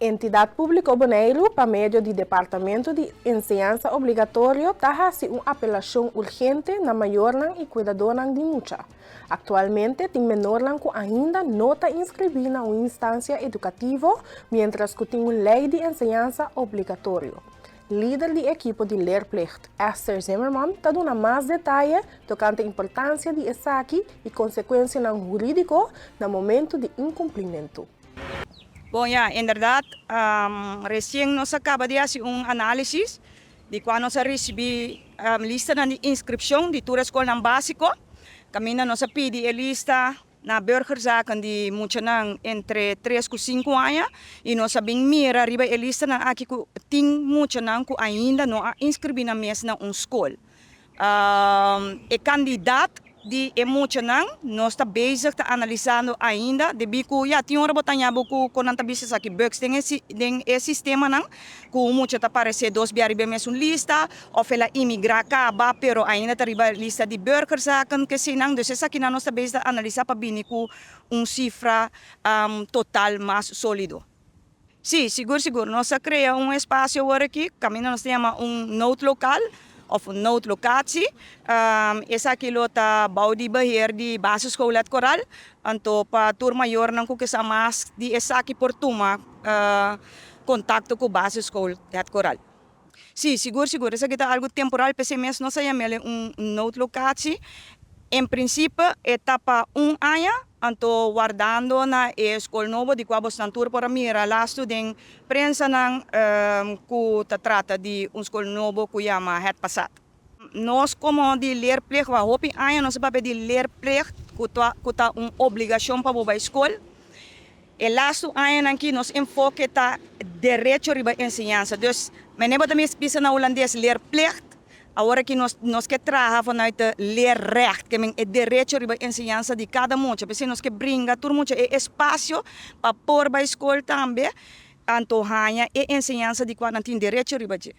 Entidat Públiko Boneiru pa medio di Departamento di Enseñansa Obligatorio ta hasi un apelashon urgente na mayornan i kuidadónan di mucha. Aktualmente tin menornan ku ainda no ta inskribí na un instansia edukativo miéntras ku tin un lei di enseñansa obligatorio. Lider di ekipo di Leerplicht, Esther Zimmerman, ta duna mas detaye tokante importansia di esaki i konsekuensianan hurídiko na momentu di inkumplimentu. Bon ya, inderdaad, resien nos a kaba di hasi un análisis di kua nos a risibí listanan di inskripshon di tur e skolnan básiko. Kaminda nos a pidi e lista na burgerzaken di muchanan entre tres ku sinku aña i nos a bin mira riba e listanan aki ku tin muchanan ku ainda no a inskribí nan mes na un skol. E kandidat di e muchanan nos ta bezig ta analisando ainda debí ku ya tin ora bo ta haña bo ku kon nan ta bisa esaki bugs den e den e sistemanan ku un mucha ta paresé dos bia riba e mesun lista òf el a imigrá kaba pero ainda ta riba lista di burgerzaken kesenan dus esakinan nos ta bezig ta analisá pa bini ku un sifra total mas sólido. Sí, sigur sigur. Nos a krea un espasio awor aki kaminda nos ta yama un noodlokaal òf un noodlocatie. Esaki lo ta bou di beheer di Basisschool Het Koraal. Anto pa tur mayornan ku ke sa mas di esaki por tuma kontakto ku Basisschool Het Koraal. Sí, sigur sigur. Esaki ta algu temporal, p'esei mes nos a yam'el un noodlocatie. En principe e ta pa un aña, anto wardando na e skol nobo di kua bosnan tur por a mira lastu den prensanan ku ta trata di un skol nobo ku yama Het Passaat. Nos komo di leerplicht, wak hopi aña nos a papia di leerplicht ku ta ku ta un obligashon pa bo bai skol. E lastu añanan ki nos enfoke ta derecho riba enseñansa. Dus, mene bo ta bisa na hulandes leerplicht, awor aki nos nos ke traha vanuit de leerrecht, ke men e derecho riba enseñansa di kada mucha. P'esei nos ke bringa tur mucha e espasio pa por bai skol tambe, anto haña e enseñansa di kua nan tin derecho riba dje.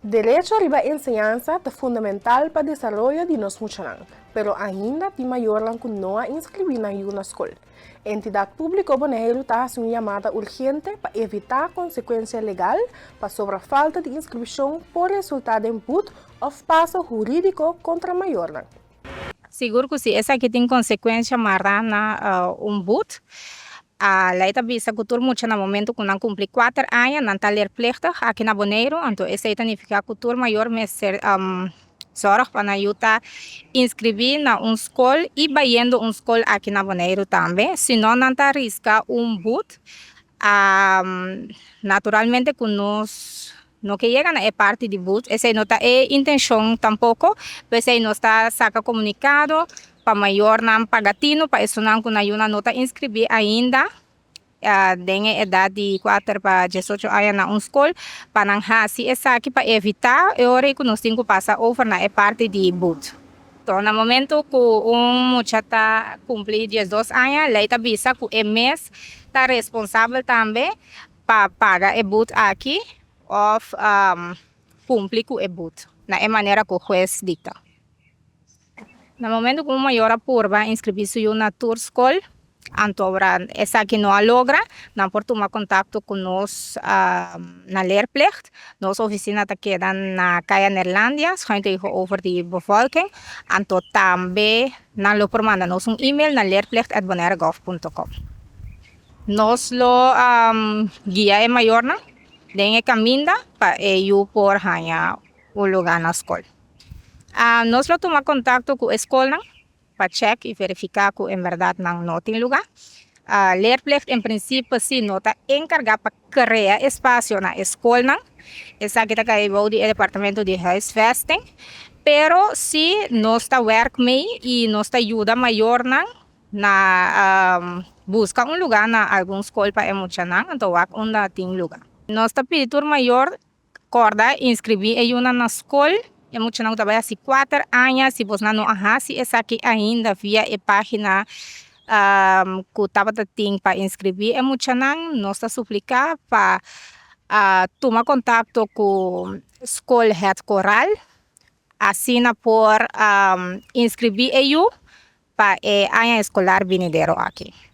Derecho riba enseñansa ta fundamental pa desaroyo di nos muchanan, pero ainda tin mayornan ku no a inskribí nan yu na skol. Entidat Públiko Boneiru ta hasi un yamada urgente pa evitá konsekuensia legal pasobra falta di inskripshon por resultá den but òf paso hurídiko kontra mayornan. Sigur ku si esaki tin konsekuensha mará na un but. A lei ta bisa ku tur mucha na momentu ku nan kumpli kuater aña nan ta leerplichtig aki na Boneiru, anto esei ta nifiká ku tur mayor mester zòrg pa nan yu ta inskribí na un skol i bayendo un skol aki na Boneiru tambe, si no nan ta riska un but. Naturalmente ku nos No ke yega na e parti di but, esei no ta e intencion tampoco, p'esei nos ta saca comunicado pa mayornan paga tino pa esunnan cu nan yunan no ta inscribi ainda den e edad di kuater pa diesocho aña na un scol pa nan haci esaki pa evita e ora ei cu nos tin cu pasa over na e parti di but. Anto na momento cu un mucha ta cumpli diesdos aña ley ta bisa cu e mes ta responsabel tambe pa paga e but aki of cumpli cu e but na e manera cu hues dicta. Na momento cu un mayor a purba inscribi su yu na tur scol, anto ora esaki no a logra, nan por tuma contacto cu nos na Leerplicht. Nos oficina ta keda na Caya Neerlandia, schuin tegenover di Bevolking. Anto tambe nan lo por manda nos un email na leerplicht@bonairegov.com. Nos lo guia e mayornan den e kaminda pa e yu por haña un lugá na skol. Nos lo tuma kontakto ku e skolnan pa chèk i verifiká ku en bèrdat nan no tin lugá. Leerplicht en prinsipio si no ta enkargá pa krea espasio na e skolnan, esaki ta kai bou di e departamento di huisvesting, pero si nos ta wèrk mee i nos ta yuda mayornan Na buska un lugá na algun skol pa e muchanan, anto wak unda tin lugá. Nos ta pidi tur mayor kòrda inskribí e yunan na skol. E muchanan ku ta bai hasi kuater aña, si bosnan no a hasi esaki ainda via e página ku tabata tin pa inskribí e muchanan, nos ta supliká pa tuma kontakto ku skol Het Koraal, asina por inskribí e yu pa e aña eskolar binidero aki.